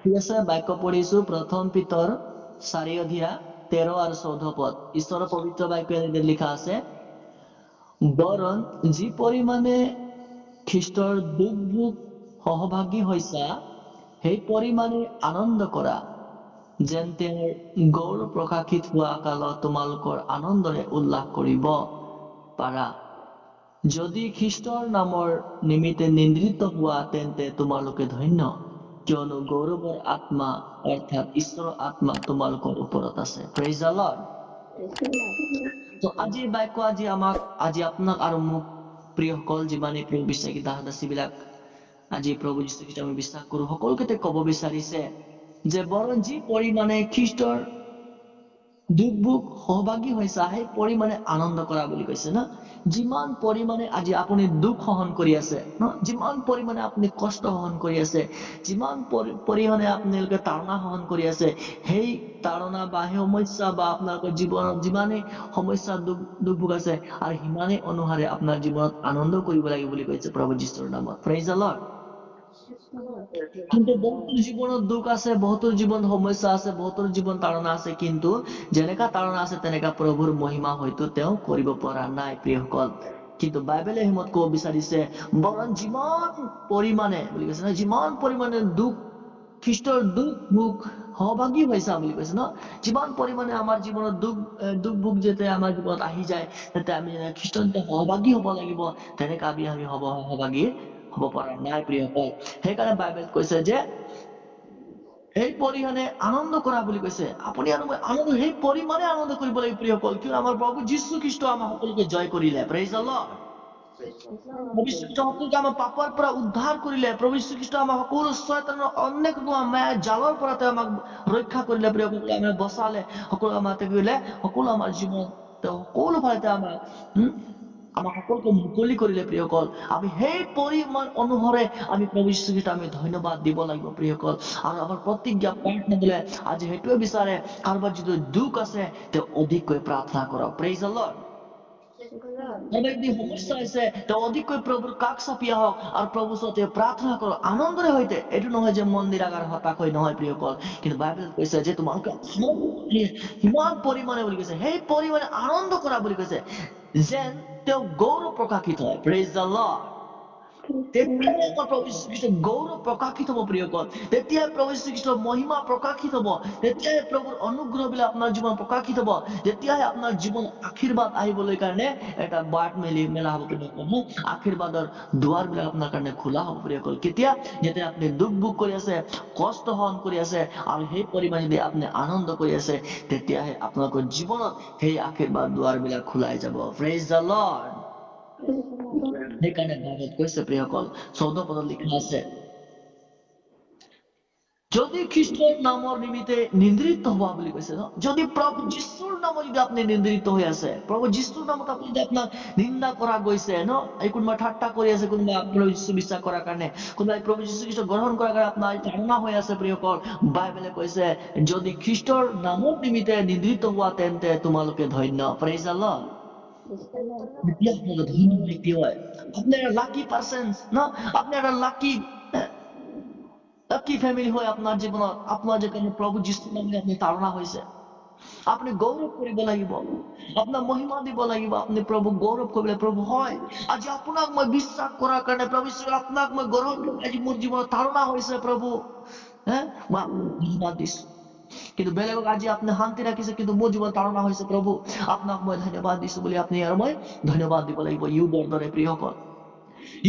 ঠিক আছে, বাক্য পঢ়িছো প্ৰথম পিতৰ 4 অধ্যায় 13 আৰু 14 পদ। ঈশ্বৰৰ পবিত্ৰ বাক্য এনেদৰে লিখা আছে, বৰং যি পৰিমাণে খ্ৰীষ্টৰ দুখ ভোগ সহভাগী হৈছা, সেই পৰিমাণে আনন্দ কৰা, যেন তেওঁৰ গৌৰৱ প্ৰকাশিত হোৱা কালত তোমালোকৰ আনন্দৰে উল্লাস কৰিব পাৰা। যদি খ্ৰীষ্টৰ নামৰ নিমিত্তে নিন্দিত হোৱা, তেন্তে তোমালোকে ধন্য, কিয়নো গৌৰৱৰ আত্মা অৰ্থাৎ ঈশ্বৰৰ আত্মা তোমালোকৰ ওপৰত আছে। Praise the Lord. তো আজিৰ বাক্য আজি আমাক, আজি আপোনাক আৰু মোক প্ৰিয়সকল, যিমানেই প্ৰভু বিশ্বাসী দাস দাসীবিলাক আজি প্ৰভু যীশু খ্ৰীষ্ট আমি বিশ্বাস কৰো, সকলোকে ক'ব বিচাৰিছে যে বৰং যি পৰিমাণে খ্ৰীষ্টৰ দুখ ভোগ সহভাগী হৈছা, সেই পৰিমাণে আনন্দ কৰা বুলি কৈছে ন। যিমান পৰিমাণে আজি আপুনি দুখ সহন কৰি আছে ন, যিমান পৰিমাণে আপুনি কষ্ট সহন কৰি আছে, যিমান পৰিমাণে আপোনালোকে তাড়না সহন কৰি আছে, সেই তাড়না বা সেই সমস্যা বা আপোনালোকৰ জীৱনত যিমানেই সমস্যা দুখ ভোগ আছে, আৰু সিমানেই অনুসাৰে আপোনাৰ জীৱনত আনন্দ কৰিব লাগিব বুলি কৈছে প্ৰভু যীশুৰ নামত। Praise the Lord. কিন্তু বহুতৰ জীৱনত দুখ আছে, বহুতৰ জীৱনত সমস্যা আছে, বহুতৰ জীৱন তাড়না আছে, কিন্তু যেনেকা তাড়না আছে তেনেকা প্ৰভুৰ মহিমা হয়তো তেওঁ কৰিব পৰা নাই প্ৰিয়সকল। কিন্তু বাইবেলে হিমত ক'ব বিচাৰিছে, বৰং যিমান পৰিমাণে বুলি কৈছে ন, যিমান পৰিমাণে দুখ খ্ৰীষ্টৰ দুখ ভোগ সহভাগী হৈছা বুলি কৈছে ন, যিমান পৰিমাণে আমাৰ জীৱনত দুখ ভোগ যেতিয়া আমাৰ জীৱনত আহি যায়, তেতিয়া আমি খ্ৰীষ্টৰ সহভাগী হ'ব লাগিব, তেনেকা আমি সহভাগী হ'ব পৰা নাই প্ৰিয়সকল। সেইকাৰণে বাইবেল কৈছে যে সেই পৰিমাণে আনন্দ কৰা বুলি কৈছে। আপুনি আৰু মই আনন্দ সেই পৰিমাণে আনন্দ কৰিব লাগিব প্ৰিয়সকল, কিয়নো আমাৰ প্ৰভু যীশু খ্ৰীষ্ট আমাক সকলোকে জয় কৰিলে। Praise the Lord. প্ৰভু যীশু খ্ৰীষ্ট সকলোকে আমাৰ পাপৰ পৰা উদ্ধাৰ কৰিলে। প্ৰভু যীশু খ্ৰীষ্ট আমাক সকলো চয়তানৰ অনেক মায়া জালৰ পৰা তেওঁ আমাক ৰক্ষা কৰিলে প্ৰিয়সকল, আমাক বচালে, সকলো আমাক কৰিলে, সকলো আমাৰ জীৱন তেওঁ সকলো ফালে তেওঁ আমাক আমাক সকলোকে মুকলি কৰিলে প্ৰিয়সকল। আমি সেই পৰিমাণ অনুসৰে আমি প্ৰভু যীশু খ্ৰীষ্ট আমি ধন্যবাদ দিব লাগিব প্ৰিয়সকল। আৰু আমাৰ প্ৰতিজ্ঞা প্ৰাৰ্থনা দিলে আজি সেইটোৱে বিচাৰে, কাৰোবাৰ যিটো দুখ আছে তেওঁ অধিককৈ প্ৰাৰ্থনা কৰক। Praise the Lord. কাৰোবাৰ যদি সমস্যা হৈছে তেওঁ অধিককৈ প্ৰভুৰ কাষ চাপি আহক আৰু প্ৰভুৰ ওচৰত তেওঁ প্ৰাৰ্থনা কৰক আনন্দৰে সৈতে। এইটো নহয় যে মন্দিৰ আগাৰ হতাশ হৈ নহয় প্ৰিয়সকল, কিন্তু বাইবেলত কৈছে যে তোমালোকে সিমান পৰিমাণে বুলি কৈছে, সেই পৰিমাণে আনন্দ কৰা বুলি কৈছে, যেন তেওঁ গৌৰৱ প্ৰকাশিত হয়। Praise the Lord. তেতিয়াই আমাৰ প্ৰভু যীশু খ্ৰীষ্টৰ গৌৰৱ প্ৰকাশিত হ'ব প্ৰিয়সকল, তেতিয়াই প্ৰভু যীশু খ্ৰীষ্টৰ মহিমা প্ৰকাশিত হ'ব, তেতিয়াই প্ৰভুৰ অনুগ্ৰহ বিলাক আপোনাৰ জীৱন প্ৰকাশিত হ'ব, তেতিয়াই আপোনাৰ জীৱন আশীৰ্বাদ আহিবলৈ কাৰণে এটা বাট মেলা হ'ব প্ৰিয়সকল। আশীৰ্বাদৰ দুৱাৰ বিলাক আপোনাৰ কাৰণে খোলা হ'ব প্ৰিয়সকল। কেতিয়া? যেতিয়া আপুনি দুখ ভোগ কৰি আছে, কষ্ট সহন কৰি আছে, আৰু সেই পৰিমাণে যদি আপুনি আনন্দ কৰি আছে, তেতিয়াহে আপোনালোকৰ জীৱনত সেই আশীৰ্বাদ দুৱাৰ বিলাক খোলাই যাব। Praise the Lord. সেইকাৰণে বাইবেলত কৈছে প্ৰিয়সকল, 14 পদত লিখা আছে, যদি খ্ৰীষ্টৰ নামৰ নিমিত্তে নিন্দিত হোৱা বুলি কৈছে ন, যদি প্ৰভু যীশুৰ নামত যদি আপুনি নিন্দিত হৈ আছে, প্ৰভু যীশুৰ নামত আপুনি যদি আপোনাক নিন্দা কৰা গৈছে ন, এই কোনোবা ঠাট্টা কৰি আছে, কোনোবা প্ৰভু যীশু বিশ্বাস কৰাৰ কাৰণে, কোনোবাই প্ৰভু যীশু খ্ৰীষ্ট গ্ৰহণ কৰাৰ কাৰণে আপোনাৰ ধাৰণা হৈ আছে প্ৰিয়সকল, বাইবেলে কৈছে যদি খ্ৰীষ্টৰ নামৰ নিমিত্তে নিন্দিত হোৱা তেন্তে তোমালোকে ধন্য। Praise the Lord. তেতিয়া আপোনালোকে ধন্য ব্যক্তি হয়। আপুনি এটা লাকি পাৰ্চন ন, আপুনি এটা লাকি ফেমিলি হয় আপোনাৰ জীৱনত। আপোনাৰ যে কাৰণে প্ৰভু যীশুৰ নামত আপুনি তাড়না হৈছে, আপুনি গৌৰৱ কৰিব লাগিব, আপোনাৰ মহিমা দিব লাগিব, আপুনি প্ৰভুক গৌৰৱ কৰিব লাগিব। প্ৰভু হয়, আজি আপোনাক মই বিশ্বাস কৰাৰ কাৰণে প্ৰভু যীশু আপোনাক মই গ্ৰহণ কৰি আজি মোৰ জীৱনত তাড়না হৈছে প্ৰভু, হে মই আপোনাক মহিমা দিছো। কিন্তু বেলেগক আজি আপুনি শান্তি ৰাখিছে, কিন্তু মোৰ জীৱনত তাড়না হৈছে প্ৰভু, আপোনাক মই ধন্যবাদ দিছো বুলি আপুনি আৰু মই ধন্যবাদ দিব লাগিব। ইউবৰ দৰে প্ৰিয়সকল,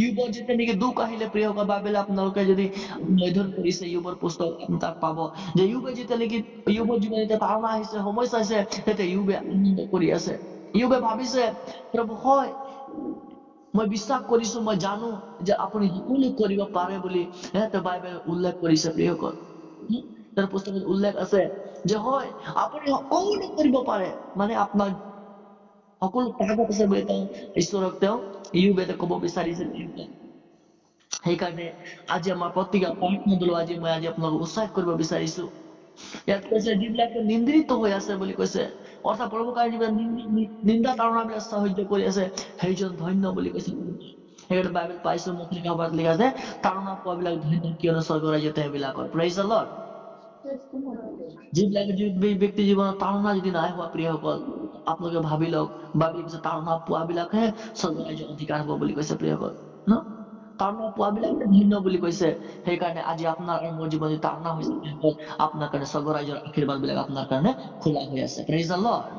ইউবৰ যেতিয়া নেকি দুখ আহিলে প্ৰিয়সকল, বাইবেলে আপোনালোকে যদি অধ্যয়ন কৰিছে ইউবৰ পুস্তক, আপুনি তাত পাব যে ইউবে যেতিয়া নেকি ইউবৰ জীৱনত যেতিয়া তাড়না আহিছে, সমস্যা আহিছে, তেতিয়া ইউবে আনন্দ কৰি আছে। ইউবে ভাবিছে প্ৰভু হয়, মই বিশ্বাস কৰিছো, মই জানো যে আপুনি সকলো কৰিব পাৰে বুলি, হে তেওঁ বাইবেল উল্লেখ কৰিছে প্ৰিয়সকল। তাৰ পুস্তকত উল্লেখ আছে যে হয় আপুনি সকলো কৰিব পাৰে, মানে আপোনাৰ সকলো তাকত আছে বুলি তেওঁ ঈশ্বৰক তেওঁ ইউবে ক'ব বিচাৰিছে। সেইকাৰণে আজি আমাৰ প্ৰতিজ্ঞা প্ৰাৰ্থনা দিলো, আজি মই আজি আপোনালোকক উৎসাহিত কৰিব বিচাৰিছো। ইয়াত কৈছে যিবিলাকে নিন্দিত হৈ আছে বুলি কৈছে, অৰ্থাৎ প্ৰভুৰ কাৰণে যিবিলাক নিন্দা তাড়নাবিলাক সহ্য কৰি আছে, সেইজন ধন্য বুলি কৈছে। সেইকাৰণে বাইবেল পাইছো, মোক লিখা বাত লিখা আছে, তাড়না পোৱাবিলাক ধন্য, কিয়নো স্বৰ্গ ৰাজ্য তেওঁবিলাকৰ। Praise the Lord. যিবিলাকে ব্যক্তি জীৱনত তাড়না যদি নাই হোৱা প্ৰিয়সকল, আপোনালোকে ভাবি লওক, বাইবেল কৈছে তাড়না পোৱাবিলাকহে স্বৰ্গ ৰাজ্যৰ অধিকাৰ হ'ব বুলি কৈছে প্ৰিয়সকল, ন? তাড়না পোৱাবিলাকহে ধন্য বুলি কৈছে। সেইকাৰণে আজি আপোনাৰ আৰু মোৰ জীৱনত যদি তাড়না হৈছে প্ৰিয়সকল, আপোনাৰ কাৰণে স্বৰ্গ ৰাজ্যৰ আশীৰ্বাদ বিলাক আপোনাৰ কাৰণে খোলা হৈ আছে। Praise the Lord.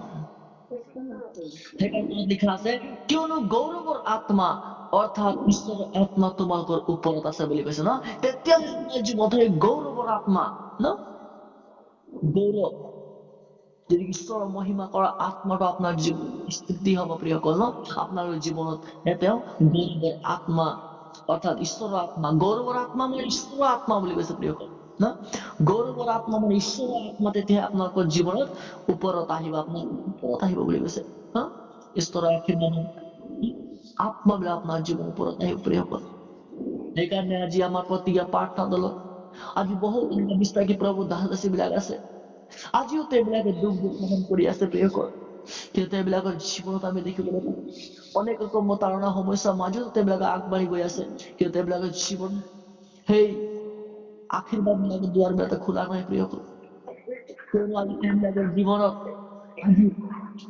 সেইকাৰণে লিখা আছে, কিয়নো গৌৰৱৰ আত্মা অৰ্থাৎ ঈশ্বৰৰ আত্মা তোমালোকৰ ওপৰত আছে বুলি কৈছে, ন? তেতিয়া আপোনাৰ জীৱনত সেই গৌৰৱৰ আত্মা, ন? গৌৰৱ, যদি ঈশ্বৰৰ মহিমা কৰা আত্মাটো আপোনাৰ জীৱনত স্থিতি হ'ব প্ৰিয়সকল, ন? আপোনাৰ জীৱনত তেওঁ গৌৰৱৰ আত্মা অৰ্থাৎ ঈশ্বৰৰ আত্মা, গৌৰৱৰ আত্মা মানে ঈশ্বৰৰ আত্মা বুলি কৈছে প্ৰিয়সকল, ন? গৌৰৱৰ আত্মা মানে ঈশ্বৰৰ আত্মা তেতিয়া আপোনালোকৰ জীৱনত ওপৰত আহিব, আপোনাৰ ওপৰত আহিব বুলি কৈছে, হা? ঈশ্বৰৰ আশীৰ্বাদ আত্মাবিলাক আপোনাৰ জীৱনৰ ওপৰত আহিব প্ৰিয়সকল। সেইকাৰণে আজি আমাৰ প্ৰতিজ্ঞা প্ৰাৰ্থনা দলত আজি বহুত বিশ্বাসী প্ৰভু দাস দাসী বিলাক আছে, আজিও তেওঁবিলাকে দুখ বহন কৰি আছে প্ৰিয়সকল। কিন্তু তেওঁবিলাকৰ জীৱনত আমি দেখিবলৈ পাওঁ অনেক ৰকমৰ তাড়না সমস্যাৰ মাজতো তেওঁবিলাকে আগবাঢ়ি গৈ আছে, কিন্তু তেওঁবিলাকৰ জীৱন সেই আশীৰ্বাদ বিলাকৰ দুৱাৰ বিলাক খোলা নাই প্ৰিয়সকল। কিয়নো আজি তেওঁবিলাকৰ জীৱনত আজি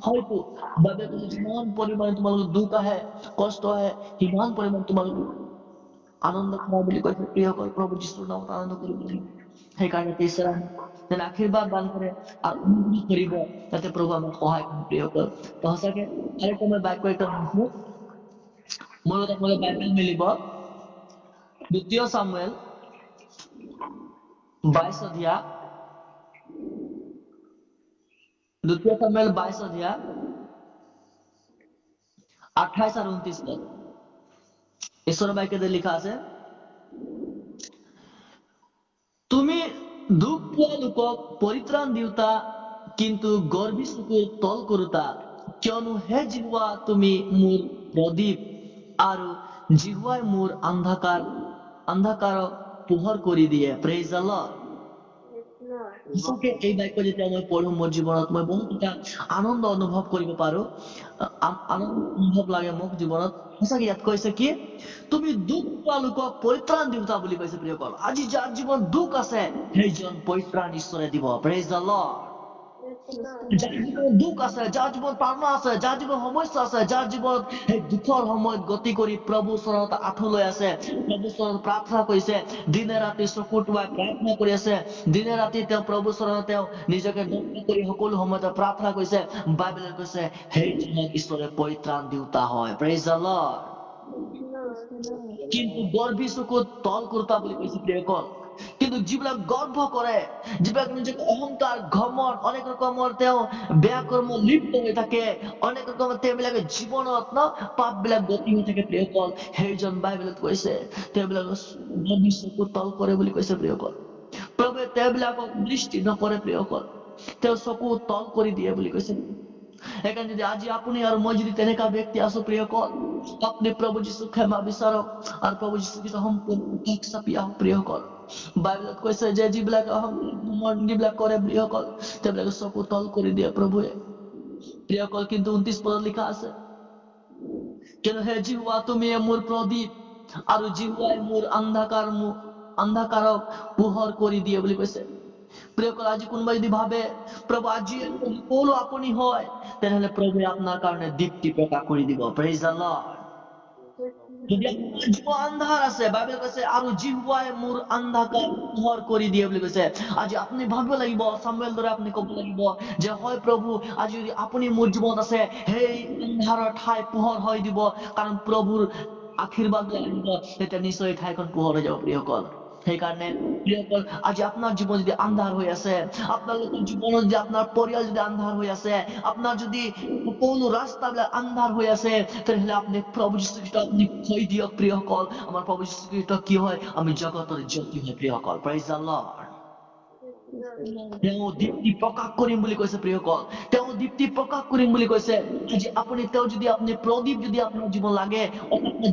হয়তো বাবে যিমান পৰিমাণে তোমালোকৰ দুখ আহে, কষ্ট আহে, সিমান পৰিমাণে তোমালোক আনন্দ কৰা বুলি কৈছে প্ৰিয়সকল। প্ৰভু যীশুৰ নামত আনন্দ কৰিব লাগিব। সেইকাৰণে ঈশ্বৰে আমাক যেন আশীৰ্বাদ দান কৰে আৰু অনুগ্ৰহ কৰিব, যাতে প্ৰভু আমাক সহায় কৰে প্ৰিয়সকল। তো সঁচাকে আৰু এটা মই বাক্য এটা আনিছো, মোৰ লগত আপোনালোকে বাইবেল মিলিব, দ্বিতীয় চামুৱেল 22 অধ্যায়, দ্বিতীয় চামুৱেল 22 অধ্যায় 28 আৰু 29 পদ। ঈশ্বৰৰ বাক্যতে লিখা আছে, তুমি দুখ পোৱা লোকক পৰিত্ৰাণ দিওঁতা, কিন্তু গৰ্বী চকুৰ তল কৰোঁতা, কিয়নো হে যিহোৱা তুমি মোৰ প্ৰদীপ, আৰু যিহোৱাই মোৰ অন্ধকাৰক পোহৰ কৰি দিয়ে। Praise the Lord. সঁচাকে এই বাক্য যেতিয়া মই পঢ়ো, মোৰ জীৱনত মই বহুত এটা আনন্দ অনুভৱ কৰিব পাৰো, আনন্দ অনুভৱ লাগে মোক জীৱনত। সঁচাকে ইয়াত কৈছে কি, তুমি দুখ পোৱা লোকক পৰিত্ৰাণ দিওঁতা বুলি কৈছে প্ৰিয়সকল। আজি যাৰ জীৱন দুখ আছে, সেইজন পৰিত্ৰাণ ঈশ্বৰে দিব। Praise the Lord. যাৰ জীৱনত দুখ আছে, যাৰ জীৱনত তাড়না আছে, যাৰ জীৱনত সমস্যা আছে, যাৰ জীৱনত সেই দুখৰ সময়ত গতি কৰি প্ৰভুৰ ওচৰত আঁঠু লৈ আছে, প্ৰভুৰ ওচৰত প্ৰাৰ্থনা কৰিছে, দিনে ৰাতি চকু টোৱাই প্ৰাৰ্থনা কৰি আছে, দিনে ৰাতি তেওঁ প্ৰভুৰ ওচৰত তেওঁ নিজকে নম্ৰ কৰি সকলো সময়তে প্ৰাৰ্থনা কৰিছে, বাইবেলে কৈছে সেইজনক ঈশ্বৰে পৰিত্ৰাণ দিওঁতা হয়। Praise the Lord. কিন্তু গৰ্বী চকুত তল কৰোঁতা বুলি কৈছে প্ৰিয়সকল। কিন্তু যিবিলাক গৰ্ব কৰে, যিবিলাক নিজকে অহংকাৰ, ঘমন, অনেক ৰকমৰ তেওঁ বেয়া কৰ্ম লিপ্ত হৈ থাকে, অনেক ৰকমৰ তেওঁবিলাকে জীৱনত ন পাপ বিলাক গতি হৈ থাকে প্ৰিয়সকল, সেইজন বাইবেলত কৈছে তেওঁবিলাকৰ গৰ্বী চকু তল কৰে বুলি কৈছে প্ৰিয়সকল। প্ৰভুৱে তেওঁবিলাকক দৃষ্টি নকৰে প্ৰিয়সকল, তেওঁ চকু তল কৰি দিয়ে বুলি কৈছে। সেইকাৰণে যদি আজি আপুনি আৰু মই যদি তেনেকা ব্যক্তি আছো প্ৰিয়সকল, আপুনি প্ৰভু যীশুক ক্ষমা বিচাৰক আৰু প্ৰভু যীশুখ্ৰীষ্ট সম্পূৰ্ণ কাষ চাপি আহক প্ৰিয়সকল। বাইবেলত কৈছে যে যিবিলাক অহংকাৰ যিবিলাক কৰে প্ৰিয়সকল, তেওঁবিলাকে চকু তল কৰি দিয়ে প্ৰভুৱে প্ৰিয়সকল। কিন্তু 29 পদত লিখা আছে, কিন্তু হে যিহোৱা তুমিয়ে মোৰ প্ৰদীপ, আৰু যিহোৱাই মোৰ অন্ধকাৰক পোহৰ কৰি দিয়ে বুলি কৈছে। প্ৰিয়সকল, আজি কোনোবাই যদি ভাবে প্ৰভু আজি সকলো আপুনি হয়, তেনেহলে প্ৰভুৱে আপোনাৰ কাৰণে দীপ্তি প্ৰকাশ কৰি দিব। Praise the Lord. যদি আপোনাৰ জীৱন আন্ধাৰ আছে, বাইবেল কৈছে আৰু যিহোৱাই মোৰ অন্ধকাৰ পোহৰ কৰি দিয়ে বুলি কৈছে। আজি আপুনি ভাবিব লাগিব, চামুৱেল দৰে আপুনি ক'ব লাগিব যে হয় প্ৰভু, আজি যদি আপুনি মোৰ জীৱনত আছে, সেই আন্ধাৰৰ ঠাই পোহৰ হৈ দিব, কাৰণ প্ৰভুৰ আশীৰ্বাদ আহিব, তেতিয়া নিশ্চয় ঠাইখন পোহৰ হৈ যাব প্ৰিয়সকল। সেইকাৰণে প্ৰিয়সকল, আজি আপোনাৰ জীৱন যদি আন্ধাৰ হৈ আছে, আপোনালোকৰ জীৱনত যদি আপোনাৰ পৰিয়াল যদি আন্ধাৰ হৈ আছে, আপোনাৰ যদি সকলো ৰাস্তাবিলাক আন্ধাৰ হৈ আছে, তেনেহ'লে আপুনি প্ৰভু যীশুখ্ৰীষ্ট আপুনি কৈ দিয়ক প্ৰিয়সকল, আমাৰ প্ৰভু যীশুখ্ৰীষ্ট কি হয়, আমি জগতৰ জ্যোতি হয় প্ৰিয়সকল। Praise the Lord. তেওঁ দীপ্তি প্ৰকাশ কৰিম বুলি কৈছে প্ৰিয়সকল, তেওঁ দীপ্তি প্ৰকাশ কৰিম বুলি কৈছে। আজি আপুনি তেওঁ যদি আপুনি প্ৰদীপ যদি আপোনাৰ জীৱন লাগে,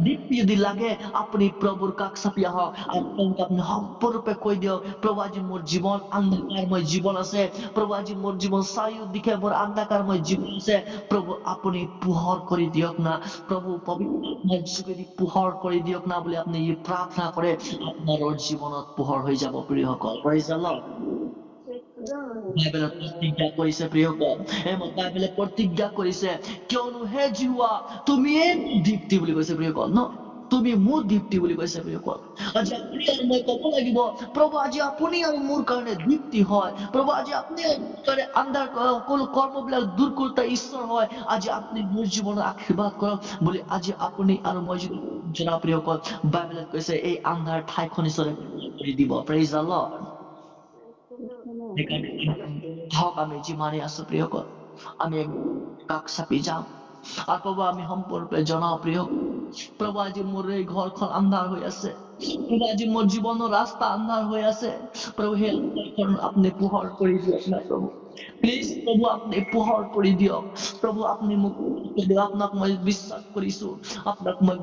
দীপ্তি যদি লাগে, আপুনি প্ৰভুৰ কাষ চাপি আহক আৰু তেওঁক আপুনি সম্পূৰ্ণৰূপে কৈ দিয়ক, প্ৰভু আজি মোৰ জীৱন অন্ধকাৰময় জীৱন আছে, প্ৰভু আজি মোৰ জীৱন চাৰিওদিশে মোৰ অন্ধকাৰময় জীৱন আছে, প্ৰভু আপুনি পোহৰ কৰি দিয়ক না, প্ৰভু পবিত্ৰ আত্মাৰ যোগেদি পোহৰ কৰি দিয়ক না বুলি আপুনি প্ৰাৰ্থনা কৰে, আপোনাৰ জীৱনত পোহৰ হৈ যাব প্ৰিয়সকল। Praise the Lord. বাইবেলত প্ৰতিজ্ঞা কৰিছে প্ৰিয়সকল, বাইবেলে প্ৰতিজ্ঞা কৰিছে, কিয়নো হে যিহোৱা তুমিয়ে মোৰ দীপ্তি বুলি কৈছে প্ৰিয়সকল ন, তুমি মোৰ দীপ্তি বুলি কৈছে প্ৰিয়সকল। আজি আপুনি আৰু মই ক'ব লাগিব, প্ৰভু আজি আপুনি আৰু মোৰ কাৰণে দীপ্তি হয়, প্ৰভু আজি আপুনি আৰু মোৰ কাৰণে আন্ধাৰ সকলো কৰ্মবিলাক দূৰ কৰোঁতা ঈশ্বৰ হয়, আজি আপুনি মোৰ জীৱনত আশীৰ্বাদ কৰক বুলি আজি আপুনি আৰু মই যদি জনা প্ৰিয়সকল, বাইবেলত কৈছে এই আন্ধাৰ ঠাইখন ঈশ্বৰে কৰি দিব। Praise the Lord. সেইকাৰণে হওক আমি যিমানেই আছো প্ৰিয়সকল, আমি কাষ চাপি যাম আৰু প্ৰভু আমি সম্পূৰ্ণৰূপে জনাওঁ প্ৰিয় প্ৰভু আজি মোৰ এই ঘৰখন আন্ধাৰ হৈ আছে, প্ৰভু আজি মোৰ জীৱনৰ ৰাস্তা আন্ধাৰ হৈ আছে, প্ৰভু সেই আন্ধাৰখন আপুনি পোহৰ কৰি দিয়ক না প্ৰভু, প্লিজ প্ৰভু আপুনি পোহৰ কৰি দিয়ক, প্ৰভু আপুনি মোক দিয়ক, আপোনাক মই বিশ্বাস কৰিছো, আপোনাক মই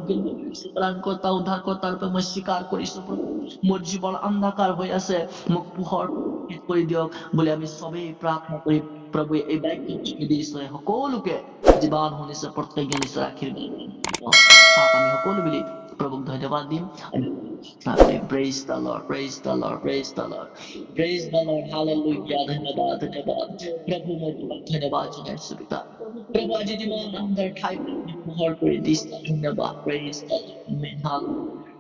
প্ৰাণকৰ্তা উদ্ধাৰকৰ্তাৰ ৰূপে মই স্বীকাৰ কৰিছো, প্ৰভু মোৰ জীৱন অন্ধকাৰ হৈ আছে, মোক পোহৰ কৰি দিয়ক বুলি আমি চবেই প্ৰাৰ্থনা কৰি প্ৰভুৱে এই বাক্য যোগেদি ঈশ্বৰে সকলোকে যিমান শুনিছে প্ৰত্যেকজন ঈশ্বৰে আশীৰ্বাদ চাওক। আমি সকলো মিলি প্ৰভুক ধন্যবাদ দিম। Praise the Lord, praise the Lord, praise the Lord, praise the Lord, hallelujah, ধন্যবাদ, ধন্যবাদ প্ৰভু, মই তোমাক ধন্যবাদ জনাইছো পিতা, প্ৰভু আজি যিমান আন্ধাৰ ঠাই পোহৰ কৰি দিছে, ধন্যবাদ। Praise the Lord, amen, hallelujah.